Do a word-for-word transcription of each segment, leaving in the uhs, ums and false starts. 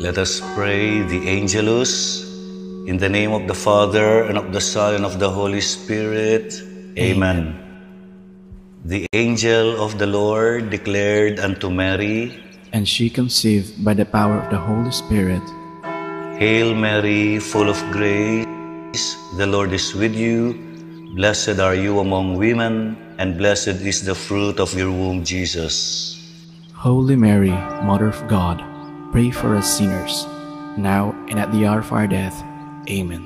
Let us pray the Angelus. In the name of the Father, and of the Son, and of the Holy Spirit. Amen. Amen. The angel of the Lord declared unto Mary, and she conceived by the power of the Holy Spirit. Hail Mary, full of grace, the Lord is with you. Blessed are you among women, and blessed is the fruit of your womb, Jesus. Holy Mary, Mother of God, pray for us sinners, now and at the hour of our death. Amen.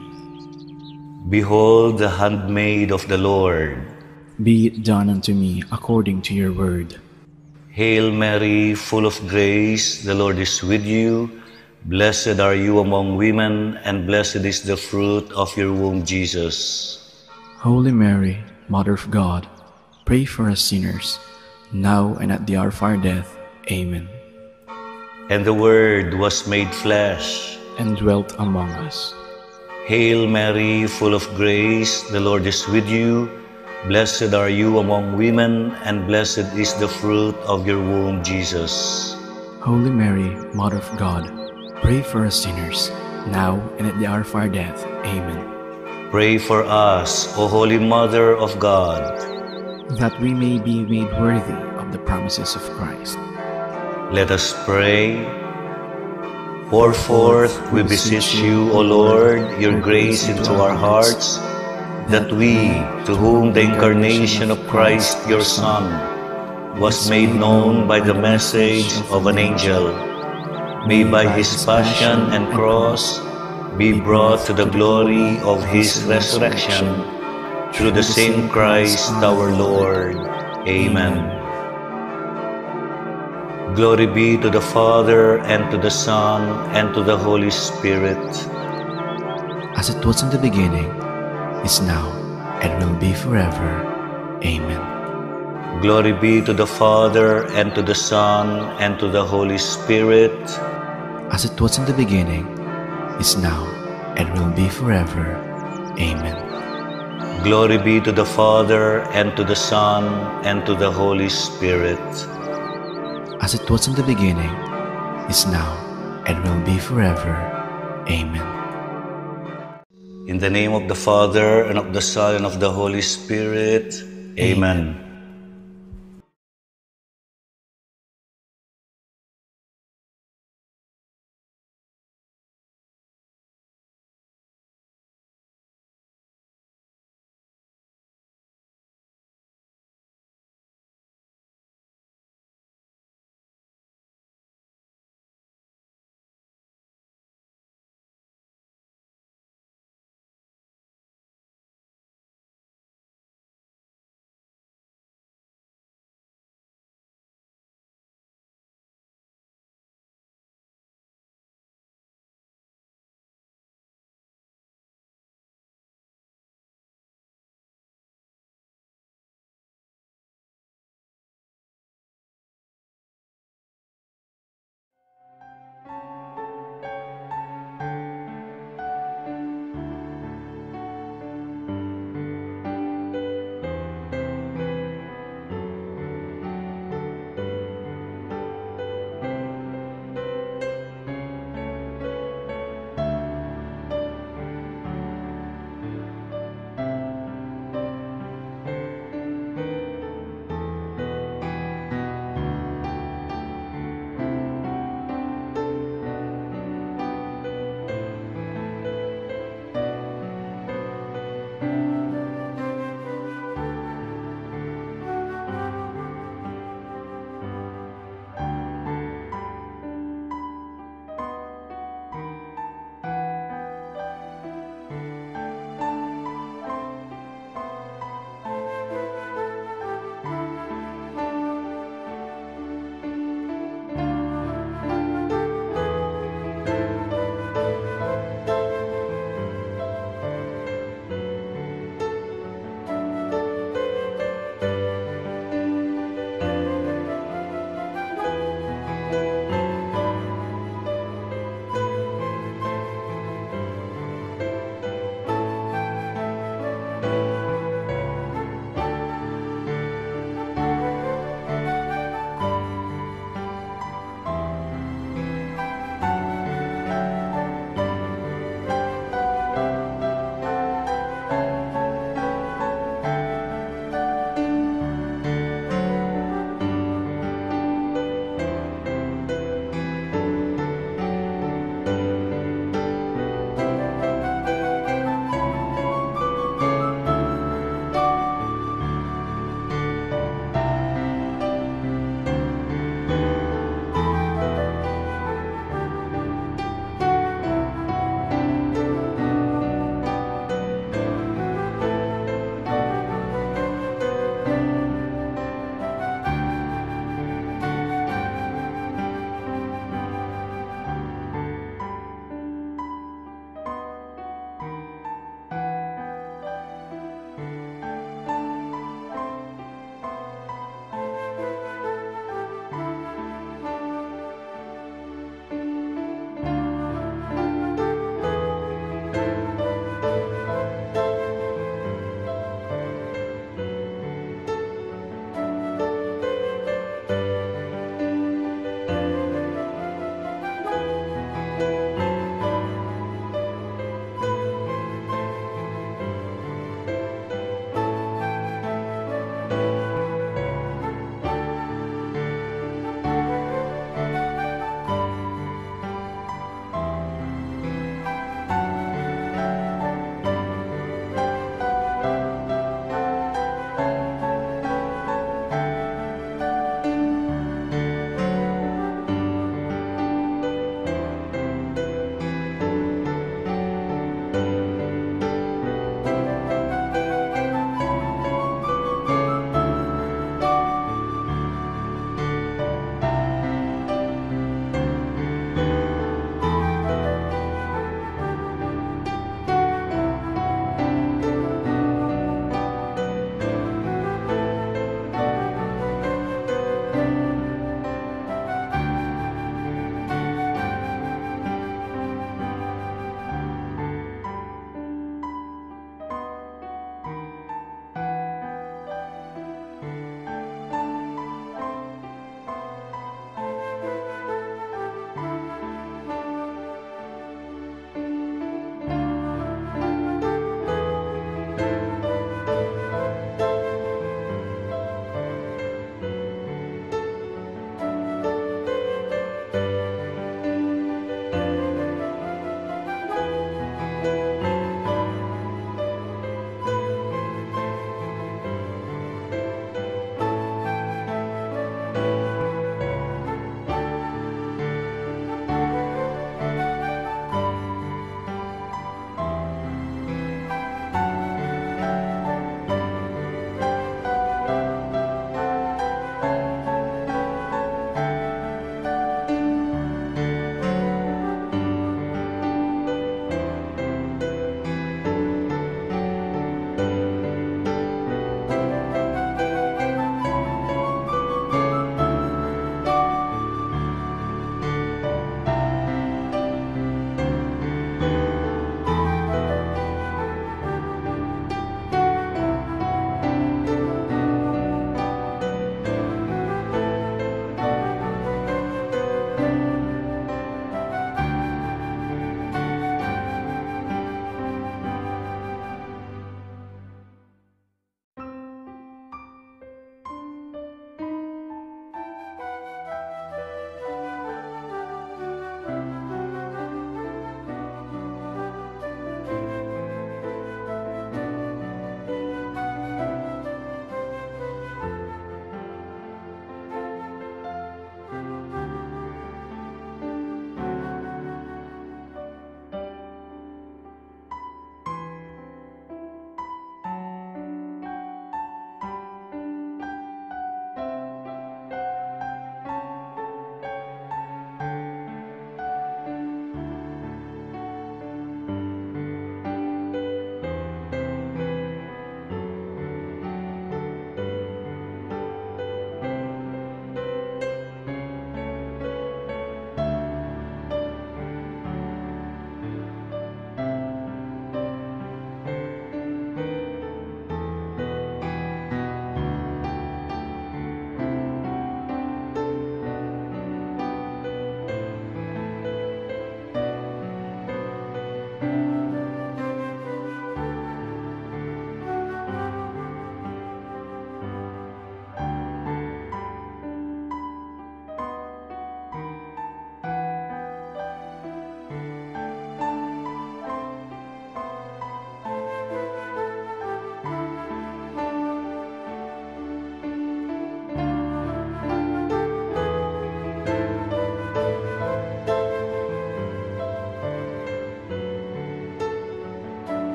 Behold the handmaid of the Lord. Be it done unto me according to your word. Hail Mary, full of grace, the Lord is with you. Blessed are you among women, and blessed is the fruit of your womb, Jesus. Holy Mary, Mother of God, pray for us sinners, now and at the hour of our death. Amen. And the Word was made flesh and dwelt among us. Hail Mary, full of grace, the Lord is with you. Blessed are you among women, and blessed is the fruit of your womb, Jesus. Holy Mary, Mother of God, pray for us sinners, now and at the hour of our death. Amen. Pray for us, O Holy Mother of God, that we may be made worthy of the promises of Christ. Let us pray. Pour forth, we beseech you, O Lord, your grace into our hearts, that we, to whom the incarnation of Christ, your Son, was made known by the message of an angel, may by his passion and cross be brought to the glory of his resurrection, through the same Christ our Lord. Amen. Glory be to the Father, and to the Son, and to the Holy Spirit. As it was in the beginning, is now, and will be forever. Amen. Glory be to the Father, and to the Son, and to the Holy Spirit. As it was in the beginning, is now, and will be forever. Amen. Glory be to the Father, and to the Son, and to the Holy Spirit. As it was in the beginning, is now, and will be forever. Amen. In the name of the Father, and of the Son, and of the Holy Spirit. Amen. Amen.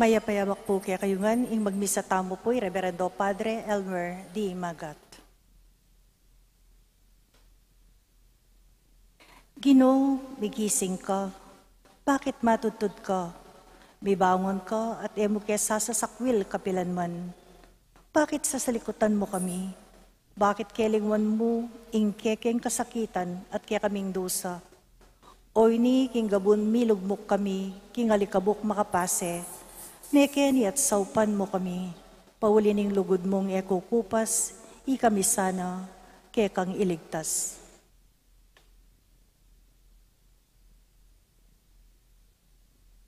Payap-payap pu kekayu ngan. Ing magmisa tamu pu i Reverendo Padre Elmer D. Magat. Ginu, migising ka. Bakit matudtud ka? Mibangon ka at e mu ke sasasakwil kapilanman. Bakit sasalikutan mu kami? Bakit kelingwan mu ing kekeng kasakitan at kekaming dusa? Oyni king gabun milugmuk kami king alikabuk makapase, mekeni at saupan mu kami, pauli ning lugud mung e kukupas, ikami sana kekang iligtas.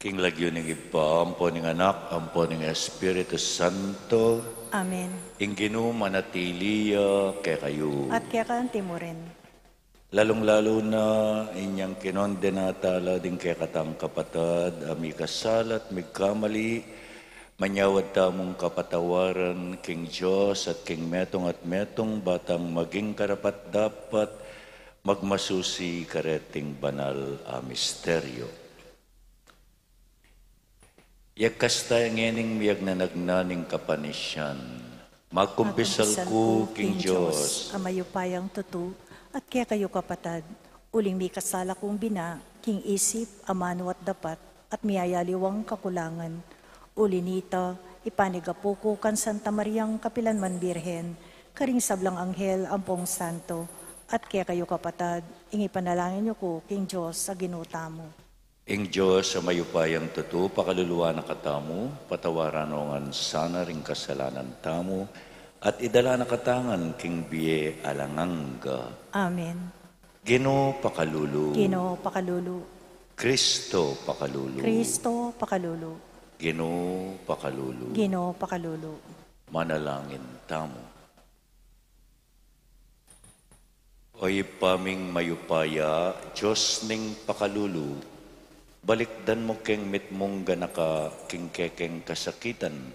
King lagyu ning Ibpa, ampo ning Anak, ampo ning Espiritu Santo. Amen. Ing Ginu manatili ya kekayu. At keka anti mu rin. Lalung-lalu na inyang kinondena tala ding kekatang kapatad a mikasala at migkamali, manyawad tamung kapatawaran king Dios at king metung at metung, ba tang maging karapat-dapat magmasusi kareting banal a misteryo. Yagkas taya ngening miyagnanagna ning kapanisian. Magkumpisal ku king Dios a mayupayang tutu, at kekayu kapatad, uling mikasala kung bina king isip, amanu at dapat, at miyayaliwang kakulangan. Uli nita, ipanigapu ku kang Santa Mariang kapilanman Birhen, karing sablang anghel ampong santo, at kekayu kapatad, ing ipanalangin yu ku king Dios a Ginu tamu. Ing Dios a mayupayang tutu pakaluluan na katamu, patawaran no ngan sana ring kasalanan tamu, at idala na katamu ngan king bie alang angga. Amen. Ginu pakalulu. Ginu pakalulu. Kristo pakalulu. Kristo pakalulu. Ginu pakalulu. Ginu pakalulu. Manalangin tamu. O Ibpa ming mayupaya, Dios ning pakalulu, balikdan mu keng mitmung ganaka king kekeng kasakitan.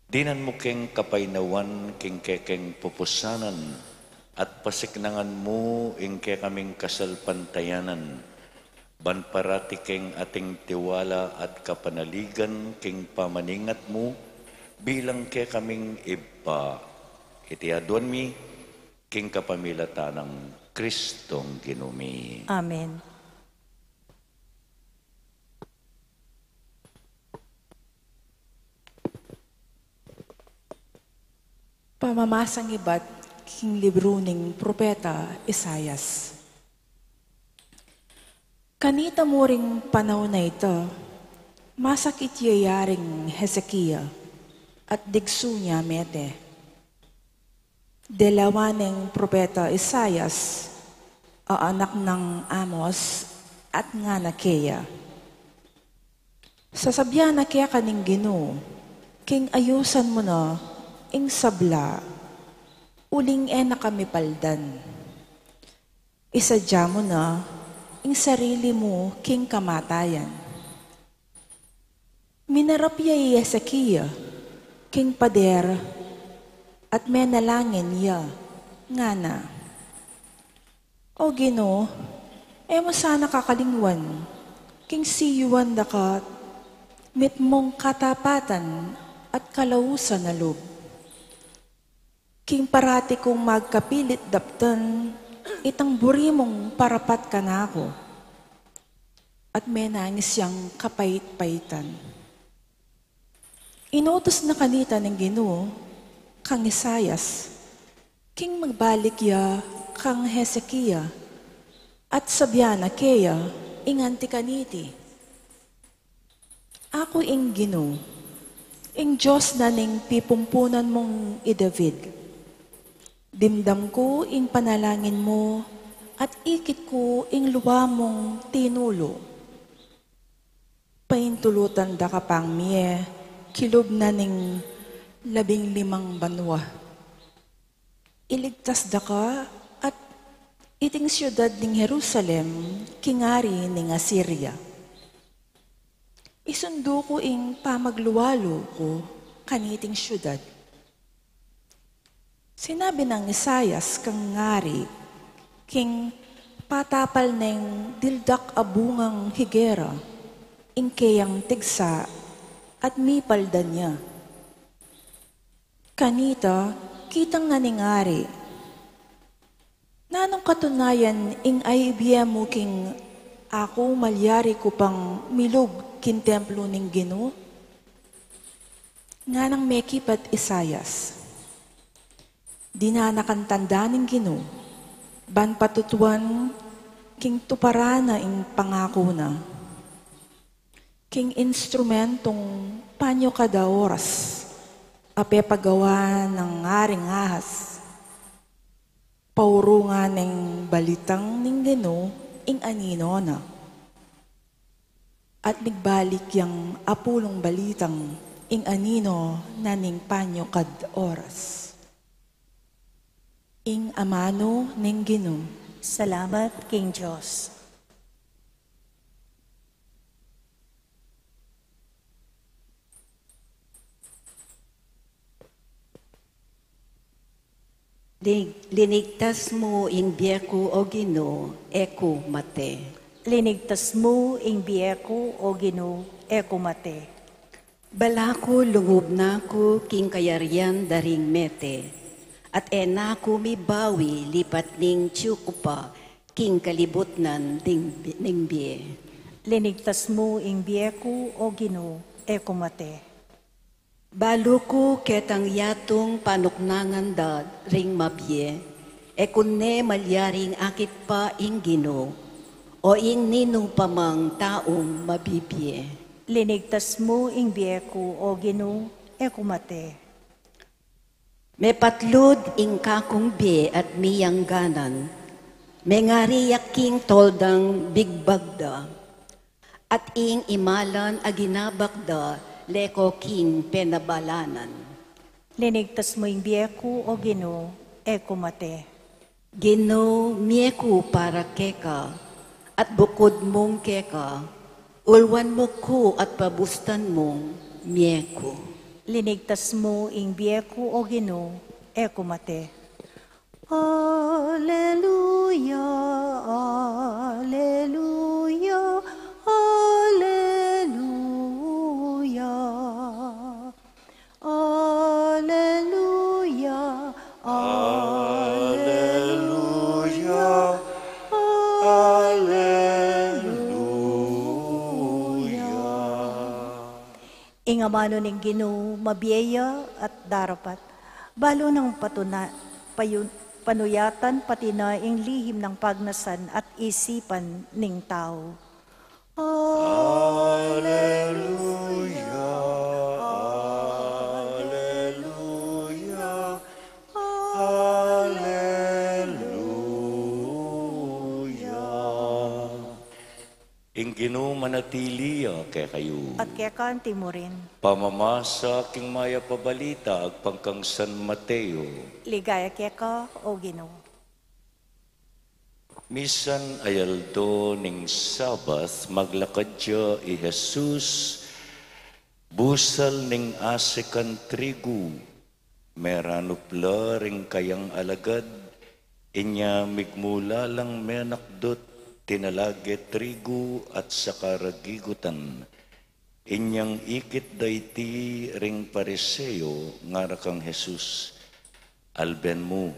Dinan mu keng kapaynawan king kekeng pupusanan, at pasiknangan mu ing kekaming kasalpantayanan, ban parati keng ating tiwala at kapanaligan king pamaningat mu bilang kekaming Ibpa. Iti aduan mi king kapamilatan nang Kristong Ginu mi. Amen. Pamamasang ibat king libru ning propeta Isaias. Kanita mu ring panaun a ita, masakit ya yaring Hezekia, at digsu nya mete. Delawan neng propeta Isaias, a anak nang Amos, at ngana keya, Sasabyan na keka ning Ginu, king ayusan mu na ing sabla, uling e na ka mipaldan. Isadya mu na ing sarili mu king kamatayan. Minarap ya i Hezekia king pader at menalangin ya, ngana, O Ginu, e mu sana kakalingwan king siyuan da ka mitmung katapatan at kalausan a lub. King parati kung magkapilit daptan itang buri mung parapat kanaku, at menangis yang kapait-paitan. Inutus na kanita ning Ginu kang Isaias, king magbalik ya kang Hezekia, at sabyan na keya ing anti kaniti, Aku ing Ginu, ing Dios na ning pipumpunan mung i David. Dimdam ku ing panalangin mu, at ikit ku ing lua mung tinulu. Paintulutan da ka pang mie kilub na ning labing limang banua. Iligtas da ka at iting siudad ning Jerusalem king ari ning Asiria. Isundu ku ing pamaglualu ku kaniting siudad. Sinabi nang Isaias kang ngari, king patapal neng dildak a bungang higera, ing keyang tigsa, at mipaldan ya. Kanita, kitang na ning ari, "Nanung katunayan ing aibie mu king aku malyari ku pang milub king templo ning Ginu?" Nganang mekibat Isaias, "Dinan na kang tanda ning Ginu, ban patutuan king tuparan na ing pangaku na." King instrumentong panyo kada oras a pepagawa nang Aring Ahas, paurungan neng balitang ning Ginu ing anino na. At migbalik yang apulung balitang ing anino na ning panyo kad oras. Ing amanu ning Ginu. Salamat king Dios. Lig-, linigtas mu ing bie ku, O Ginu, e ku mate. Linigtas mu ing bie ku, O Ginu, e ku mate. Bala ku lungub na ku king kayarian da ring mete, at e na ku mibawi lipat ning tiyu ku pa king kalibutnan ding bi-, ning bie. Linigtas mu ing bie ku, O Ginu, e ku mate. Balu ku ketang yatung panuknangan da ring mabie, e ku ne malyaring akit pa ing Ginu, o ing ninu pa mang taung mabibie. Linigtas mu ing bie ku, O Ginu, e ku mate. Mepatlud ing kakung bie at miyangganan, mengari ya king toldang bigbag da, at ing imalan a ginabak da leko king penabalanan. Linigtas mu ing bie ku, O Ginu, e ku mate. Ginu, mie ku para keka, at bukud mung keka, ulwan mu ku at pabustan mung mie ku. Linigtas mu ing bie ku, O Ginu, e ku mate. Aleluya, aleluya, aleluya. Aleluya, aleluya, aleluya. Ing amanu ning Ginu, mabie ya at darapat. Balu nang patuna-, payun-, panuyatan pati na ing lihim nang pagnasan at isipan ning tau. Aleluya, aleluya, aleluya. Ing Ginu manatili ya kekayu. At keka anti mu rin. Pamamasa king Mayap a Balita agpang kang San Mateo. Ligaya keka, O Ginu. Misan a aldo ning Sabat, maglakad ya i Jesus busal ning asikan trigu. Meranup la ring kayang alagad, inya migmula lang menakdut, tinalag e trigu at saka ragigutan. Inyang ikit da iti ring Pariseo, ngara kang Jesus, "Alben mu,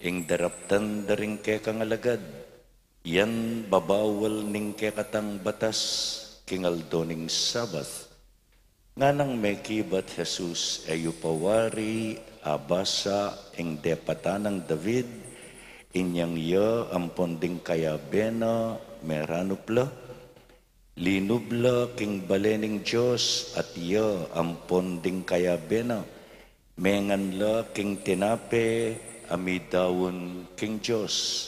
ing daraptan da ring kekang alagad, yan babawal ning kekatang batas king aldo ning Sabat. Nganang mekibat Jesus, e yu pa wari abasa ing depatan nang David, inyang ya ampon ding kayabe na meranup la? Linub la king bale ning Dios at ya ampon ding kayabe na mengan la king tinape a midaun king Dios.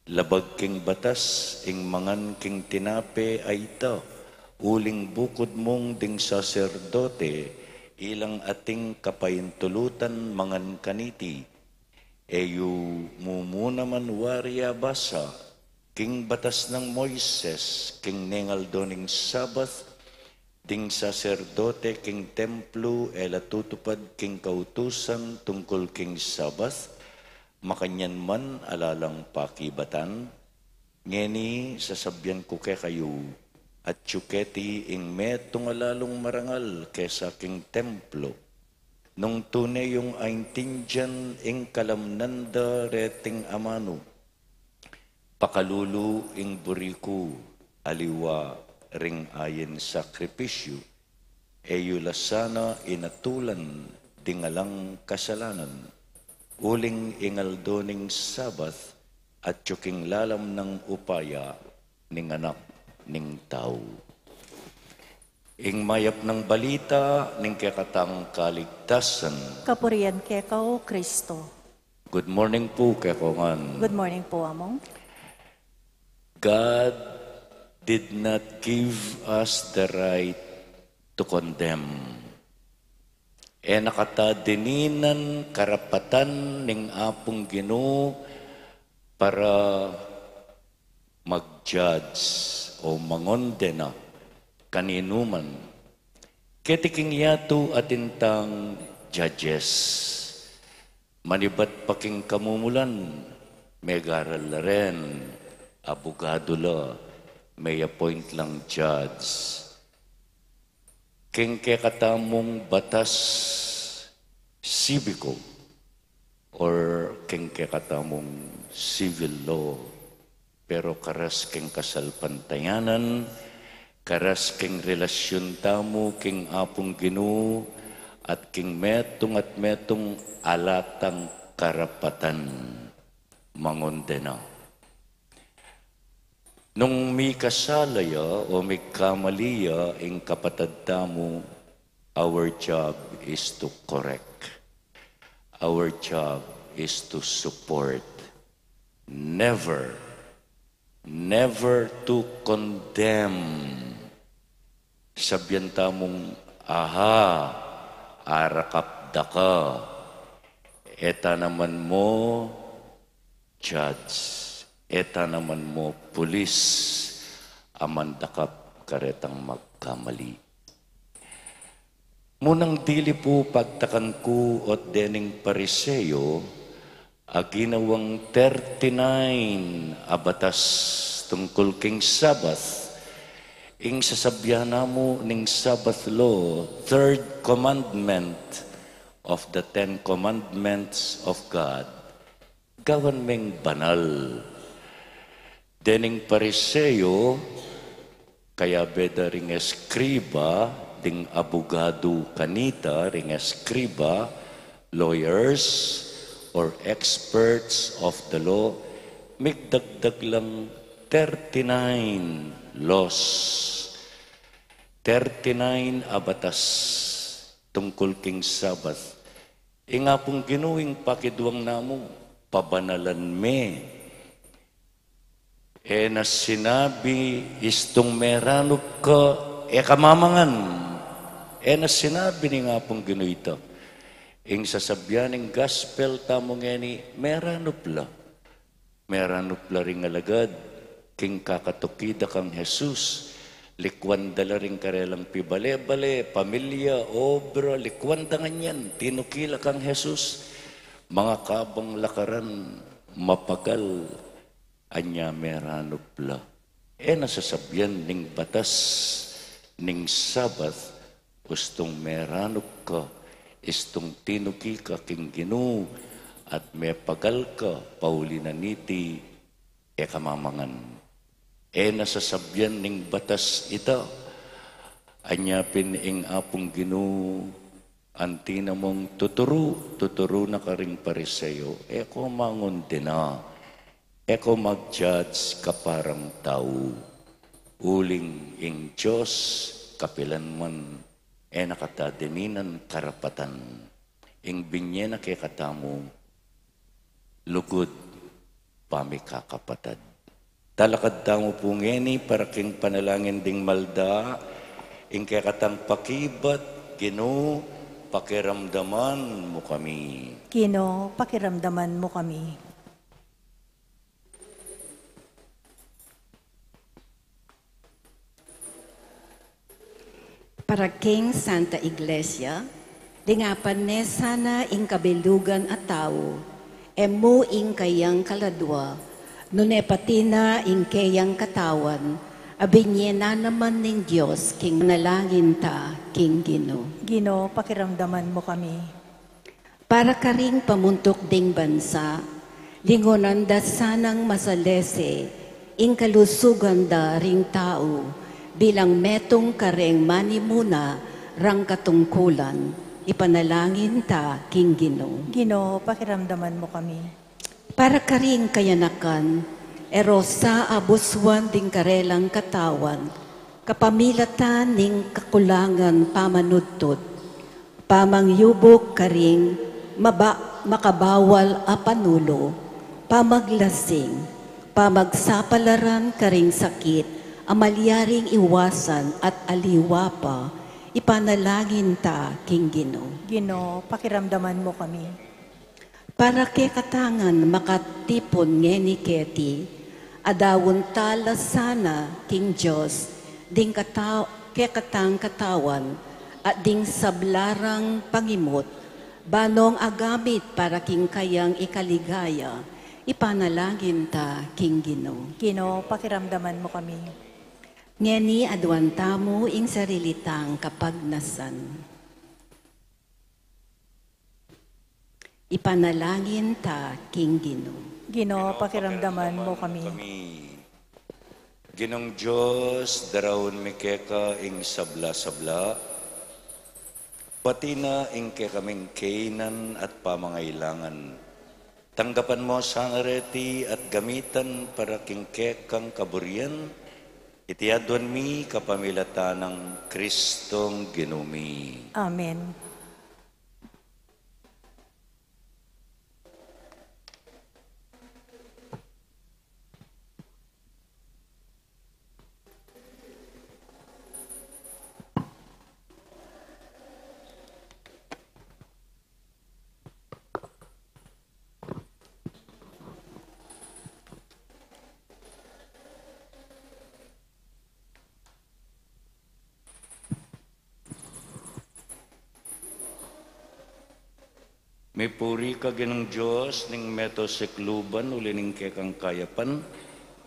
Labag king batas ing mangan king tinape a ita, uling bukud mung ding saserdote, ilang ating kapaintulutan mangan kaniti. E yu mu mu naman wari abasa king batas nang Moises, king nengaldo ning Sabat, ding saserdote king templo e la tutupad king kautusan tungkul king Sabat, makanyan man ala lang pakibatan? Ngeni, sasabian ku kekayu, Atyu keti ing metung a lalung marangal kesa king templo, nung tune yung aintindian ing kalamnan da reting amanu. Pakalulu ing buri ku, aliwa ring ain sakripisyu, e yu la sana inatulan ding alang kasalanan, uling ing aldo ning Sabat, atyu king lalam nang upaya ning Anak ning Tau. Ing mayap nang balita ning kekatang kaligtasan. Kapurian keka, O Kristo. Good morning pu kekongan. Good morning pu, Among. God did not give us the right to condemn. E na kata dininan karapatan ning Apung Ginu para mag-judge o mangondena kaninuman. Keti king yatu atin tang judges. Manibat pa king kamumulan, megaral la ren, abugadu la, may appoint lang judge. King kekatamung batas sibiko or king kekatamung civil law, pero karas king kasalpantayanan, karas king relasyun tamu king Apung Ginu, at king metung at metung ala tang karapatan mangondena. Nung mikasala ya o mikamali ya ing kapatad tamu, our job is to correct. Our job is to support. Never, never to condemn. Sabian tamung, "Aha, arakap da ka. E ta naman mo judge, e ta naman mo pulis a mandakap karetang magkamali." Munang dili pu pagtakan ku ot dening Pariseo a ginawang thirty-nine a batas tungkul king Sabat, ing sasabian namu ning Sabbath law, third commandment of the Ten Commandments of God, gawan meng banal. Dening Pariseo, kayabe da ring eskriba, ding abugadu kanita, ring eskriba, lawyers, or experts of the law, migdagdag lang thirty-nine laws, thirty-nine a batas tungkul king Sabat. Ing Apung Ginu ing pakiduang namu, pabanalan me. E na sinabi istung meranup ka, e ka mamangan. E na sinabi ning Apung Ginu ita. Ing sasabian ning gospel tamu ngeni, meranup la. Meranup la ring alagad, king kakatukida kang Jesus, likuan da la ring karelang pibale-bale, pamilya, obra, likuan da ngan yan, tinuki la kang Jesus, mangakabang la karan, mapagal, anya meranup la. E na sasabian ning batas ning Sabat, ustung meranup ka, istung tinuki ka king Ginu, at mepagal ka, pauli na niti, e ka mamangan. E na sasabian ning batas ita, anya pin ing Apung Ginu, anti na mung tuturu, tuturu na karing Pariseo, e ko mangondena, e ko mag-judge kaparang tau, uling ing Dios kapilanman, e na kata dininan karapatan, ing binye na kekatamu, lugud pamikakapatad. Talakad tamu pu ngeni para king panalangin ding malda, ing kekatang pakibat, Ginu, pakiramdaman mu kami. Ginu, pakiramdaman mu kami. Para king Santa Iglesia, lingapan ne sana ing kabilugan a tau, e mu ing kayang kaladua, nune pati na ing keyang katawan, Abinye na naman ning Dios king panalangin ta king Ginu. Ginu, pakiramdaman mu kami. Para karing pamuntuk ding bansa, lingunan da sanang masalese ing kalusugan da ring tau bilang metung kareng manimuna rang katungkulan, ipanalangin ta king Ginu. Ginu, pakiramdaman mu kami. Para karing kayanakan, e ro sa abusuan ding karelang katawan, kapamilatan ning kakulangan pamanudtud, pamangyubuk karing maba-, makabawal a panulu, pamaglasing, pamagsapalaran karing sakit a malyaring iwasan at aliwa pa, ipanalangin ta king Ginu. Ginu, pakiramdaman mu kami. Para kekatang makatipun ngeni keti, adaun ta la sana king Dios ding kata-, kekatang katawan at ding sabla rang pangimut, banong agamit para king kayang ikaligaya, ipanalangin ta king Ginu. Ginu, pakiramdaman mu kami. Ngeni aduan tamu ing sarili tang kapagnasan. Ipanalangin ta king Ginu. Ginu, pakiramdaman mu kami. Ginung Dios, daraun mi keka ing sabla-sabla, pati na ing kekaming kainan at pamangailangan. Tanggapan mu sana reti at gamitan para king kekang kaburian, iti aduan mi kapamilatan nang Kristong Ginu mi. Amen. Mipuri ka Ginung Dios ning meto sikluban, uli ning kekang kayapan,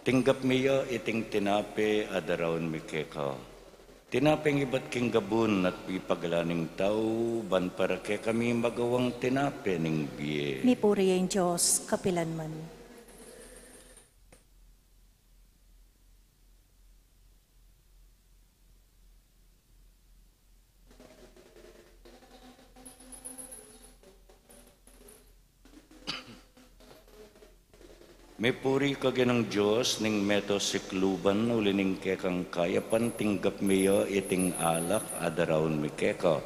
tinggap mi ya iting tinape a daraun mi keka. Tinapeng ibat king gabun at pipagalan ning tau, ban para kekami magawang tinape ning bie. Mipuri ya ing Dios kapilanman. Mipuri ka Ginung Dios ning meto sikluban, uli ning kekang kayapan tinggap mi ya iting alak a daraun mi keka.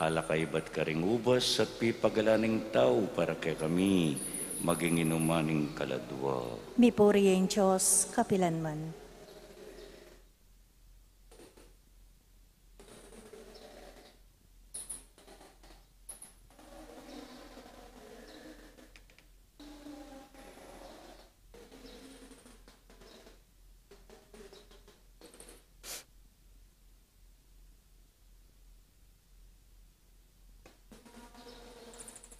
Alak a ibat karing ubas at pipagalan ning tau para kekami maging inuman ning kaladua. Mipuri ya ing Dios kapilanman.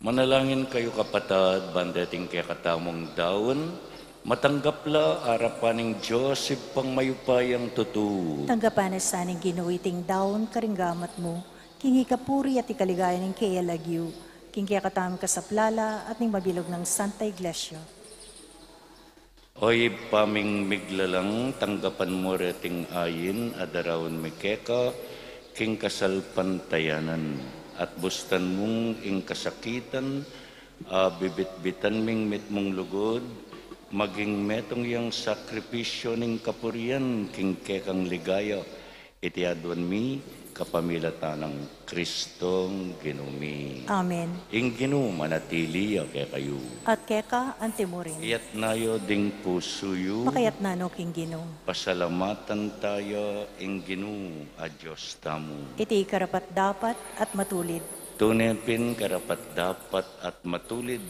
Manalangin kayu, kapatad, ban deting kekatamung daun, matanggap la arapan ning Dios Ibpang mayupayang tutu. Tanggapan na sa ning Ginu iting daun karing gamat mu, king ikapuri at ikaligaya ning keyang lagyu, king kekatamung kasaplalan at ning mabilug nang Santa Iglesia. O Ibpa ming miglalang, tanggapan mu reting ayin a daraun mi keka king kasalpantayanan, at bustan mung ing kasakitan a bibitbitan ming mitmung lugud, maging metung yang sakripisyu ning kapurian king kekang ligaya, iti aduan mi kapamilatan nang Kristong Ginu mi. Amen. Ing Ginu manatili ya kekayu. At keka antimurin. Iyatna yu ding pusu yu. Pakayatnan no king Ginu. Pasalamatan taya ing Ginu a Dios tamu. Iti karapat-dapat at matulid. Tune pin karapat-dapat at matulid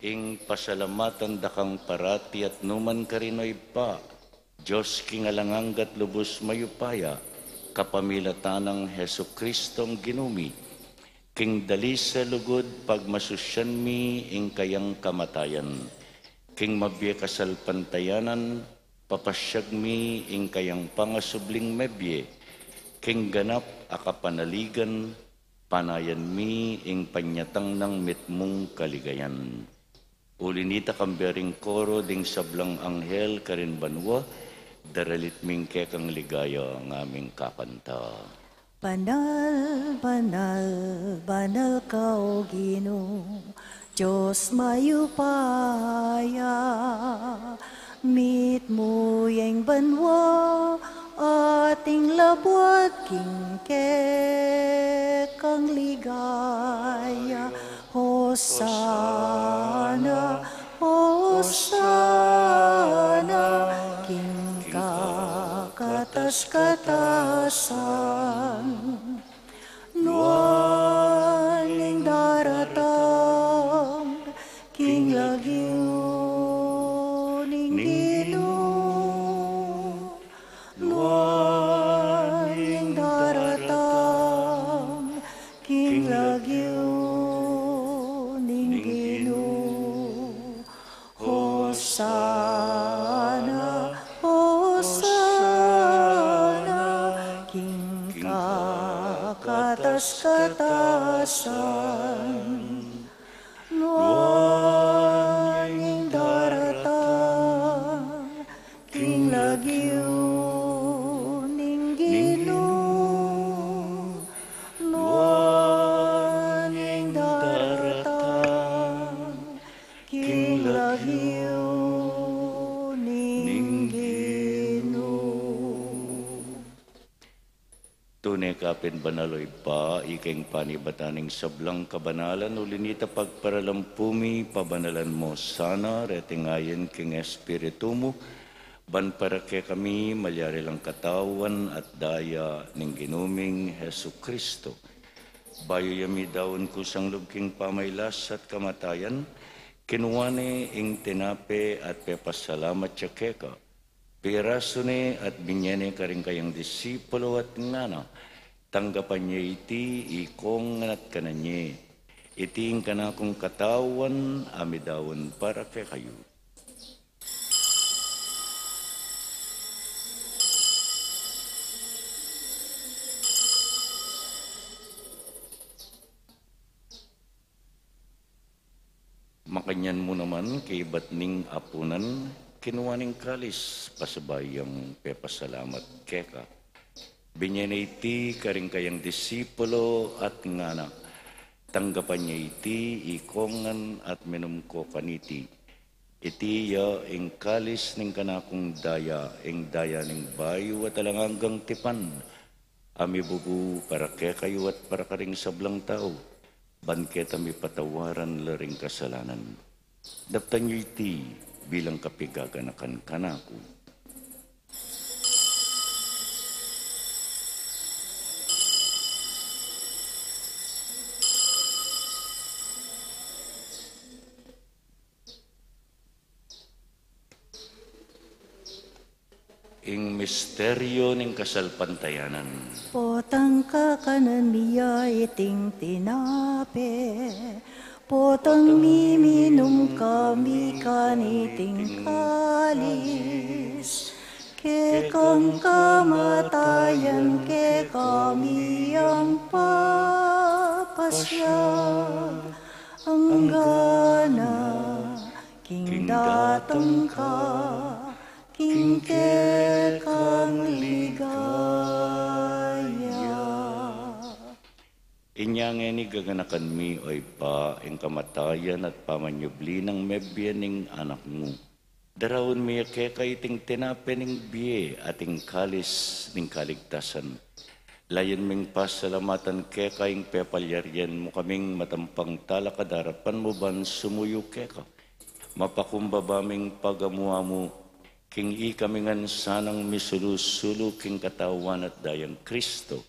ing pasalamatan da kang parati at numan karin, O Ibpa, Dios king alang angga at lubus mayupaya, kapamilatan nang Jesucristong Ginu mi, king dalise lugud pagmasusyan mi ing kayang kamatayan, king mabie kasalpantayanan, Papasyag mi ing kayang pangasubling mebie king ganap a kapanaligan, panayan mi ing panyatang nang mitmung kaligayan. Uli nita, kambe ring koro ding sablang anghel karin banua, daralit ming kekang ligaya ngaming kakanta. Banal, banal, banal ka, O Ginu, Dios mayupaya, mitmu ya ing banua at ing labuad king kekang ligaya. Hosana, Hosana, king kakatas-katasan. Nuan ing daratang king lagyu ning Ginu. Nuan ing daratang king lagyu ning Ginu. Hosana, Hosana, king kakatas-katasan. Nuan ing daratang king lagyu ning Ginu. Nuan ing daratang king lagyu ning Ginu. Tune ka pin banal, O Ibpa, ika ing panibatan ning sablang kabanalan, uli nita pagparalampu mi, pabanalan mu sana reting ayin king Espiritu mu, ban para kekami malyari lang katawan at daya ning Ginu ming Jesucristo. Bayu ya midaun kusang lub king pamailas at kamatayan, kinua ne ing tinape at pepasalamat ya keka. Pirasu ne at binye ne karing kayang disipulo at ngana, tanggapan ye iti ikongan at kanan ye. Iti ing kanakung katawan a midaun para kekayu. Makanyan mu naman, kaibat ning apunan, kinua ne ing kalis, pasabay yang pepasalamat keka. Binye ne iti karing kayang disipulo at ngana, tanggapan ye iti ikongan at minum ko kaniti. Iti ya ing kalis ning kanakung daya, ing daya ning bayu at alang anggang tipan, a mibubu para kekayu at para karing sablang tau, ban keta mipatawaran la ring kasalanan. Daptan yu iti bilang kapigaganakan kanaku. Ing misteryo ning kasalpantayanan. Potang kakanan mi ya iting tinape, potang miminum kami kaniting kalis, kekang kamatayan kekami yang papasyag, anggana king datang ka king kekang ligaya. Inya ngeni gaganakan mi, O Ibpa, ing kamatayan at pamanyubli nang mebie ning Anak mu. Daraun mi ya keka iting tinape ning bie at ing kalis ning kaligtasan. Layun ming pasalamatan keka ing pepalyarian mu kaming matampang talakad king arapan mu ban sumuyu keka. Mapakumbaba ming pagamu-amu king ikami ngan sanang misulu-sulu king katawan at dayang Kristo,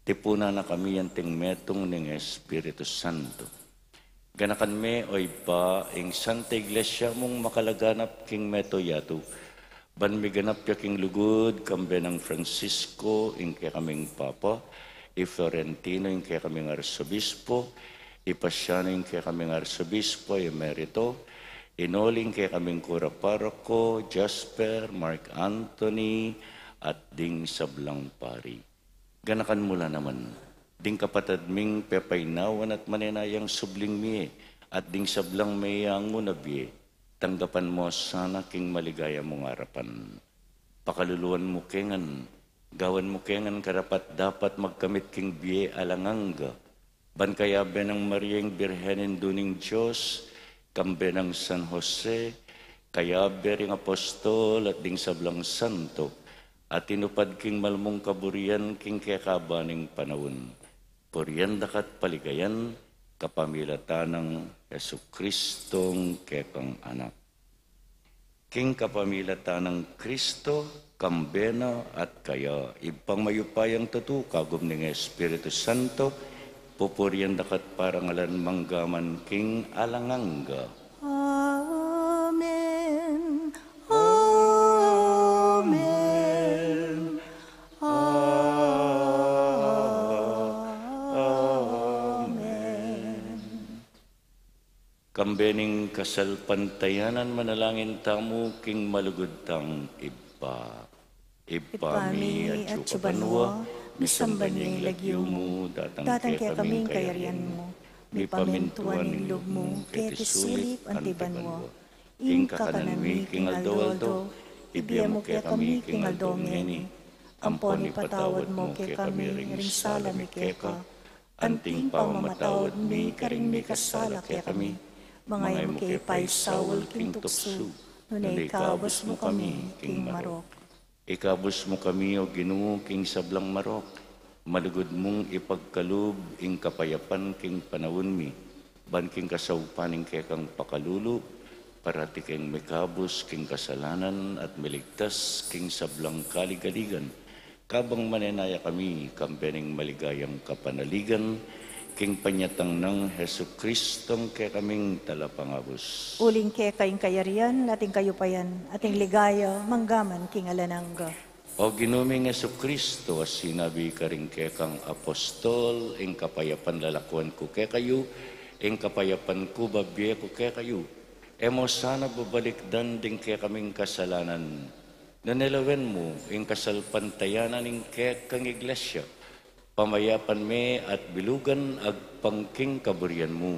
tipunan na kami anting metung ning Espiritu Santo. Ganakan me, O Ibpa, ing Santa Iglesia mung makalaganap king meto yatu, ban miganap ya king lugud, kambe nang Francisco, ing kekaming Papa, i Florentino, ing kekaming Arsobispo, i Pasiano, ing kekaming Arsobispo Emerito, Inuling kekaming kura paroko, Jasper, Mark Anthony, at ding sablang pari. Ganakan mu la naman ding kapatad ming pepainawan at manenayang subling mie, at ding sablang meyangu na bie. Tanggapan mu sana king maligaya mung arapan. Pakaluluan mu ke ngan, gawan mu ke ngan karapat-dapat magkamit king bie alang angga. Ban kayabe nang Maria ing Birhen, Indu ning Dios, kambe nang San Jose, kayabe ring apostol at ding sablang santo, a tinupad king malmung kaburian king kekaban ning panaun. Purian da ka at paligayan, kapamilatan nang Jesucristong kekang Anak. King kapamilatan nang Kristo, kambe na at kaya, Ibpang mayupayang tutu, kagum ning Espiritu Santo, pupurian da ka at parangalan mangga man king alang angga. Amen. Amen. Amen. Kambe ning kasalpantayanan, manalangin tamu king malugud tang Ibpa. Ibpa mi, atsu ka banua, misamban ya ing lagyu mu, datang kekami ing kayarian mu, mipamintuan ing lub mu, keti sulip anti banua. Ing kakanan mi king aldo-aldo, ibie mu kekami king aldo ngeni. Ampon ipatawad mu kekami ring sala mi keka, anting pamamatawad mi karing mikasala kekami. Manga e mu ke paisaul king tuksu, nune ikabus mu kami king marok. Ikabus mu kami, O Ginu, king sablang marok. Malugud mung ipagkalub ing kapayapan king panaun mi, ban king kasaupan ning kekang pakalulu, parati keng mikabus king kasalanan at miligtas king sablang kaligaligan. Kabang manenaya kami, kambe ning maligayang kapanaligan, king panyatang nang Jesucristong kekaming Talapangabus. Uling keka ing kayarian, at ing kayupayan, at ing ligaya, mangga man king alang angga. O Ginu ming Jesucristo, a sinabi karing kekang apostol, ing kapayapan lalakuan ku kekayu, ing kapayapan ku babie ku kekayu. E mu sana babalikdan ding kekaming kasalanan, nune lawen mu ing kasalpantayanan ning kekang Iglesia, pamayapan me at bilugan agpang king kaburian mu,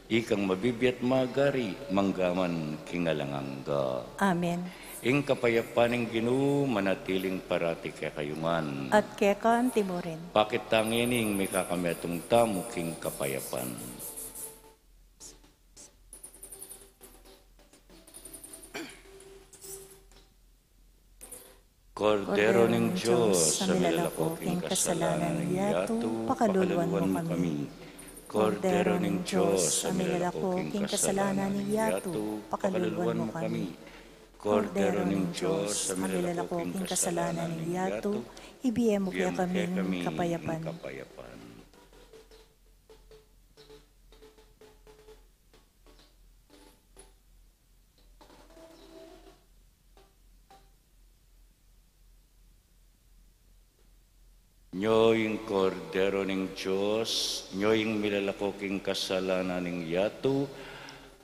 ikang mabibie at magari mangga man king alang angga. Amen. Ing kapayapan ning Ginu manatiling parati kekayu ngan. At keka anti mu rin. Pakit ta ngeni ing mikakametung tamu king kapayapan. Kordero ning Dios, a milalako king kasalanan ning yatu, pakaluluan mu kami. Kordero ning Dios, a milalako king kasalanan ning yatu, pakaluluan mu kami. Kordero ning Dios, a milalako king kasalanan ning yatu, ibie mu kekami ing kapayapan. Nyo ing Kordero ning Dios, nyo ing milalako king kasalanan ning yatu,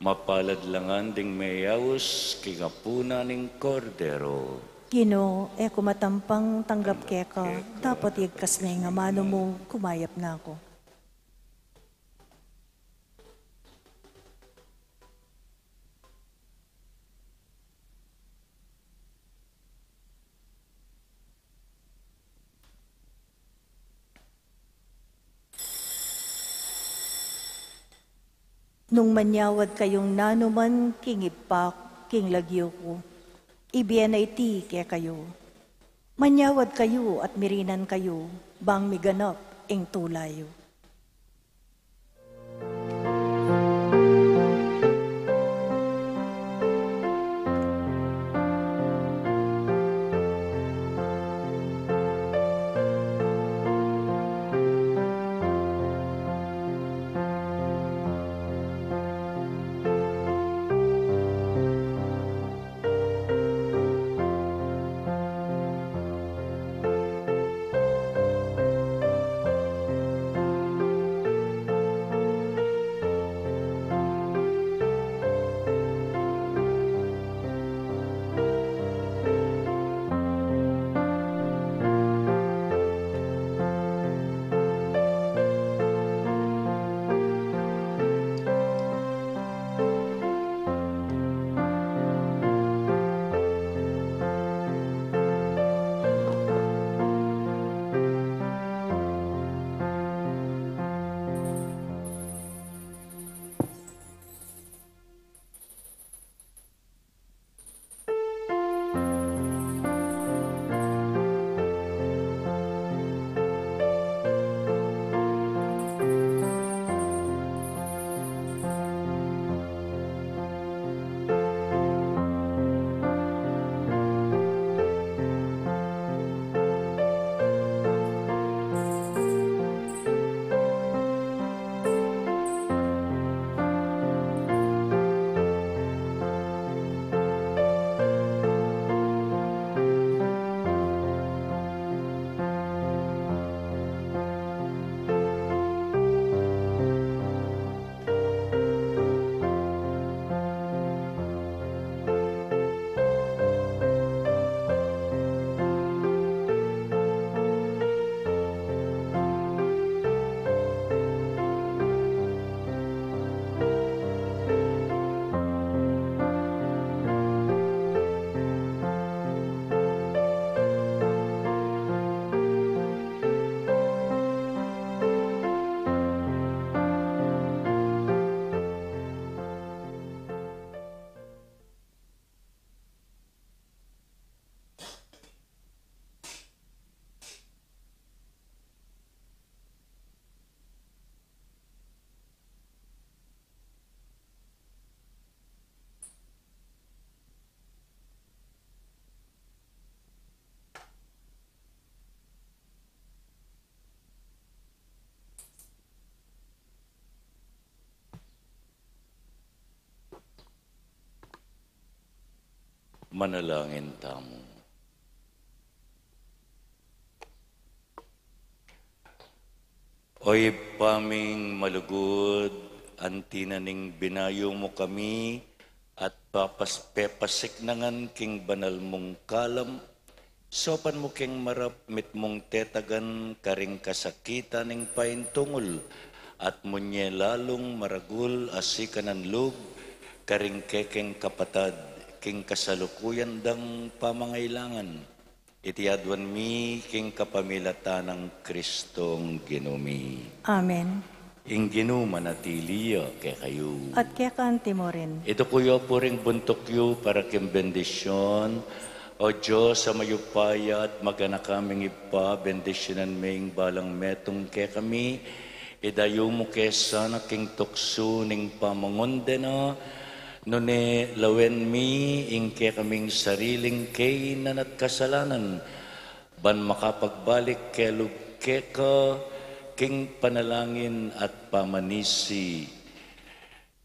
mapalad la ngan ding meyaus king apunan ning Kordero. Ginu, e ku matampang tanggap keka, dapot igkas me ing amanu mu, kumayap na ku. Nung manyawad kayung nanuman king Ibpa ku, king lagyu ku, ibie na iti kekayu. Manyawad kayu at mirinan kayu, bang miganap ing tula yu. Manalangin tamu. O Ibpa ming malugud, anti na ning binayu mu kami at papas-, pepasiknangan king banal mung kalam, saupan mu king marap mitmung tetagan karing kasakitan ning paintungul, at munye lalung maragul a sikanan lub karing kekeng kapatad king kasalukuyan dang pamangailangan. Iti aduan mi king kapamilatan nang Kristong Ginu mi. Amen. Ing Ginu manatili ya kekayu. At keka anti mu rin. Iduku yu pu ring buntuk yu para king bendisyun. O Dios a mayupaya at maganaka ming Ibpa, bendisyunan me ing balang metung kekami, idayu mu ke sana king tuksu ning pamangundena, nune lawen mi ing kekaming sariling kainan at kasalanan, ban makapagbalik ke lub keka king panalangin at pamanisi.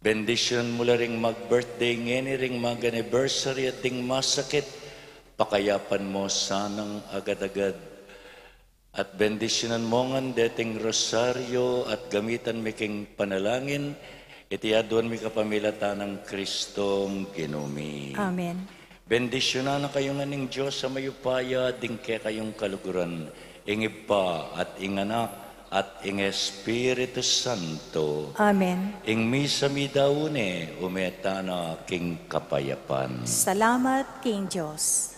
Bendisyunan mu la ring mag-birthday ngeni, ring mag-anniversary at ding masakit, pakayapan mu sanang agad-agad. At bendisyunan mu ngan deting rosaryo at gamitan mi king panalangin, iti aduan mi kapamilatan nang Kristong Ginu mi. Amen. Bendisyunan na kayu ngan ning Dios a mayupaya, ding kekayung kaluguran, ing Ibpa at ing Anak at ing Espiritu Santo. Amen. Ing misa mi daun ne, ume tana king kapayapan. Salamat king Dios.